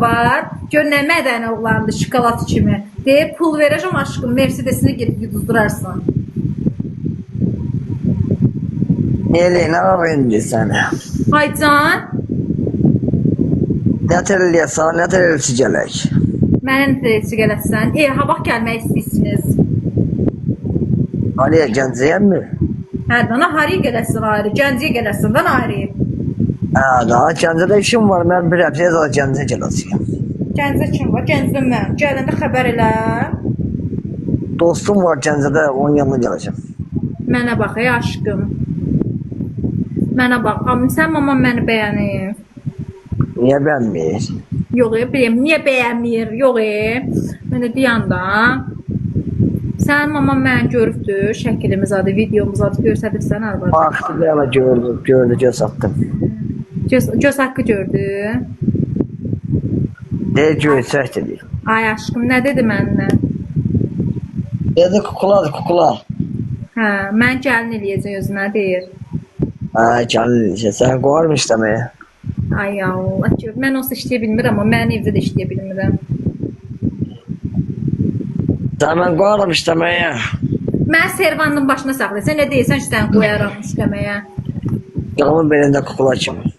Var. Gör nə mədəni oğlandı, şokolad kimi. Deyir, pul verəcəm aşkım, Mercedesini gedib yuduzdurarsan. Neli, ne var indi sənə? Ay can, Nə tər eləyəsən, nə tər elçi gələk? mənə nə elçi gələsən? Ha vaxt gəlmək istəyirsiniz? Aliyə Gəncəyəmi? Hə, dana haraya gələsən ayrı, Gəncəyə gələsən də ayrı. Hə, daha Gəncədə işim var, mən bir həftəyə daha Gəncəyə gələcəyəm. Gəncə kim var? Gəncədə mən. Gələndə xəbər elə. Dostum var Gəncədə, onun yanına gələcəm. Mənə bax, ey aşkım. Mənə bax. Amma sən mamam məni bəyənir. Niyə bəyənmir? Yox, bilmirəm. Niyə bəyənmir? Yox, mənə deyəndə sən mamam məni görübdü, şəklimiz adı, videomuz adı göstərib sən arvad. Baxdı, belə gördü, gördü, göz atdım. Göz haqqı gördü. Deyir, göysək dedi. Ay aşkım, nə dedi mənlə? Dedi, kukuladır, kukula. Hə, mən gəlin eləyəcək özünə deyir. Hə, gəlin eləyəcək, sən qoyarım işləməyə. Ay Allah, gör, mən onsuz işləyə bilmirəm, amma mən evdə də işləyə bilmirəm. Sən mən qoyaram işləməyə. Mən servanın başına saxlayırsan, nə deyirsən ki, sən qoyaram işləməyə. Qamın belində kukula kimi.